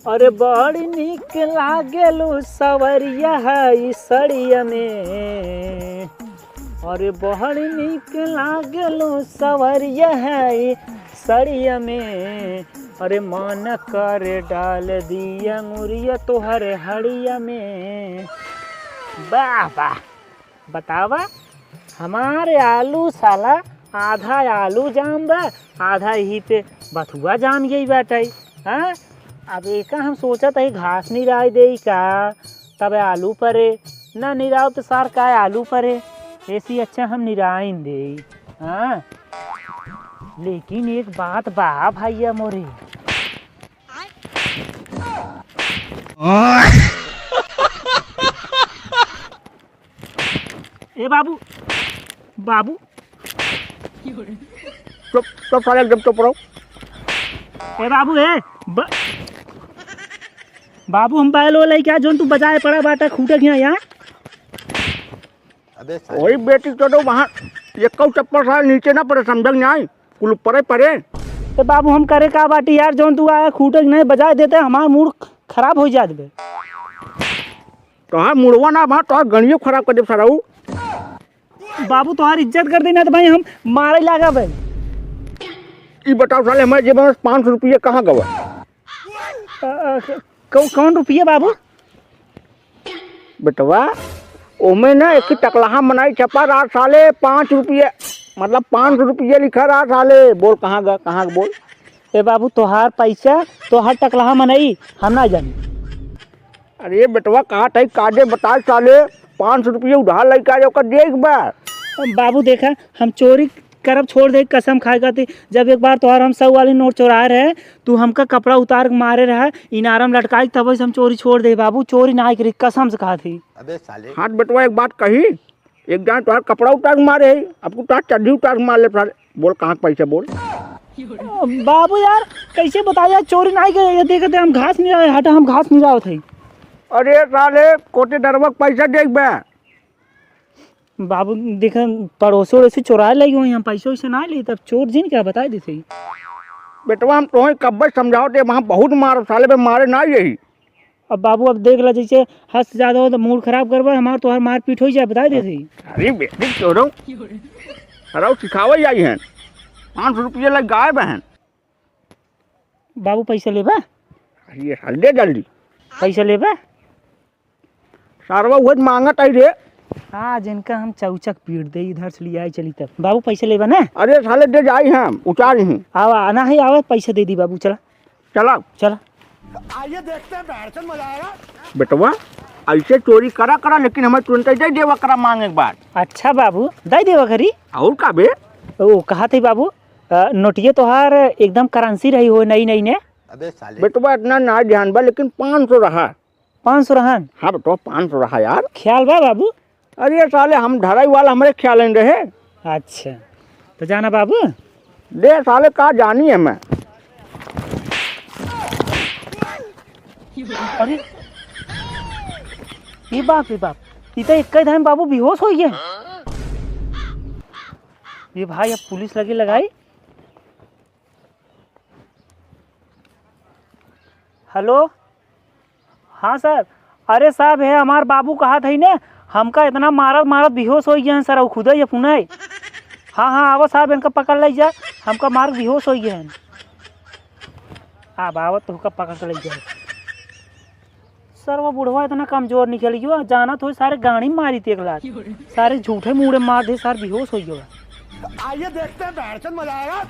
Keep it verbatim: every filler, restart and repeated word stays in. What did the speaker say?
अरे बड़ी नीक लागेलू सवरिया है ई सड़िया में, अरे बड़ी नीक लागेलू सवरिया है ई सड़िया में, अरे मन करे डाल दी अंगुरिया तोहर हड़िया में। वाह वाह, बतावा, हमारे आलू साला आधा आलू जाम बा, आधा यही पे बथुआ जाम गई बाटे। हाँ, अब एका हम सोचत हई घास निराई देई का, तब आलू परे, ना निराव तो सार का आलू परे, ऐसी अच्छा हम निराइन देई। हाँ, लेकिन एक बात बा भैया मोरे। ए बाबू, बाबू। चुप, चुप साले, एकदम चुप रहो। ए बाबू, ए, ब-, बाबू, हम बैल वो लइके आ, जौन तू बजाए पड़ा बाटा, खूटे गया यहाँ। अबे साले। वही बेटी तो, तो वहाँ एक्को चप्पल साले नीचे ना पड़े, समझे कि नहीं? कुल ऊपरे पड़े। ए बाबू, हम करे का बाटी यार, जौन तू आया खूटे नहीं बजाए देते, हमार मूड खराब हो जात बे। तोहार मुड़वा ना बा, तोहार गणियो खराब कर देब साराऊ। बाबू, तोहार इज्जत कर देना तो भाई हम मारे लागा बे। ई बताओ साले, हमारे जेब में पाँच सौ रुपये कहाँ गवा? अ, अ, क-, कौ-, कौन रुपये बाबू? बेटवा, ओमे ना एक टकलहा मनई छपा रहा साले, पाँच रुपये, मतलब पाँच सौ रुपये लिखा रहा साले। बोल कहाँ गा, कहाँ गा बोल? ए बाबू, तोहार पैसा, तोहार टकलहा मनई, हम ना जानी। अरे बेटवा, कहा तई काजे बताए साले, पाँच सौ रुपये उधार लइके आए, ओकर देख बा। बाबू देखा, हम चोरी करब छोड़ दे, कसम खाए खातिर। जब एक बार तोहार हम सौ वाली नोट चोराए रहे, तू हमका कपड़ा उतार के मारे रहा, इनारम लटकाई, तब से हम चोरी छोड़ दे बाबू, चोरी ना करी, कसम से कहा थी। अबे साले। हाँ बेटवा, एक बात कही, एक जान तोहार कपड़ा उतार के मारे है, अब तोहार चड्ढी उतार के मार ले साले। बोल कहाँ के पैसा बोल। बाबू यार, कैसे बताया, चोरी ना करी, ये देखते हम घास नहीं आए, हटा हम घास नहीं आवत है। अरे साले, कोटे डरवा के पैसा देख बे। बाबू, देखा, पड़ोसी वड़ोसी चोराए लगी हुई, हम पैसे वैसे ना ली, तब चोर जिन क्या बताए देते ही। बेटवा, हम तोहे कब्बे समझाओ थे, वहाँ बहुत मार साले बे, मारे ना यही। अब बाबू, अब देख ला, जैसे हद से ज्यादा हो तो मूड खराब करबा, हमार तोहार मारपीट हो जाए, बताए देते ही। अरे बेटी चोरो, अरे सिखावे जाई हैं, पाँच सौ रुपये लग गायब हैं। बाबू, पैसा लेबा? ये हल दे जल्दी। पैसा लेबा? सारवा उहे मांगत आई रे। हाँ, जिनका हम चौचक पीट दे, इधर से लियाई चली तब। बाबू, पैसा लेबा ना? अरे साले, दे जाई हम, उतार ही। आवा, आना है, आवा, पैसा दे दी बाबू, चला। चला। चला। आइए देखते हैं, बहरचंद मजा आएगा। बेटवा, ऐसे चोरी करा करा, लेकिन हमें तुरंत ही दे देवा करा मांग एक बार। अच्छा बाबू, दे देवा करी। और का बे? ओ, कहा थे बाबू, अ, नोटिये तोहार एकदम करेंसी रही हो, नई नई ने। अबे साले। बेटवा, इतना ना ध्यान बा, लेकिन पाँच सौ रहा। पाँच सौ रहन? हाँ बेटवा, पाँच सौ रहा यार। ख्याल बा बाबू? अरे साले, हम धराई वाला, हमरे ख्याल नहीं रहे। अच्छा, तो जाना बाबू। दे साले, का जानी है मैं। अरे, ये बाप रे बाप, ये तो एक ही time बाबू बेहोश हो गए। ये भाई, अब पुलिस लगे लगाई। हेलो, हाँ सर। अरे साहब, हे हमार बाबू कहा था ने, हमका इतना मारत मारत बेहोश हो गए हैं सर, वो खुदे ये पुनः। हाँ हाँ, आवो साहब, इनका पकड़ ले जा, हमका मार बेहोश हो गए हैं। अब आवत तो हुका पकड़ के ले जाए। सर, वो बुढ़वा इतना कमजोर निकल गयो, जानत हो सारे गाड़ी मारी तेक लाग, सारे झूठे मूड़े मार दे, सार बेहोश हो गयो। आइए देखते हैं, बहरचंद मजा आएगा।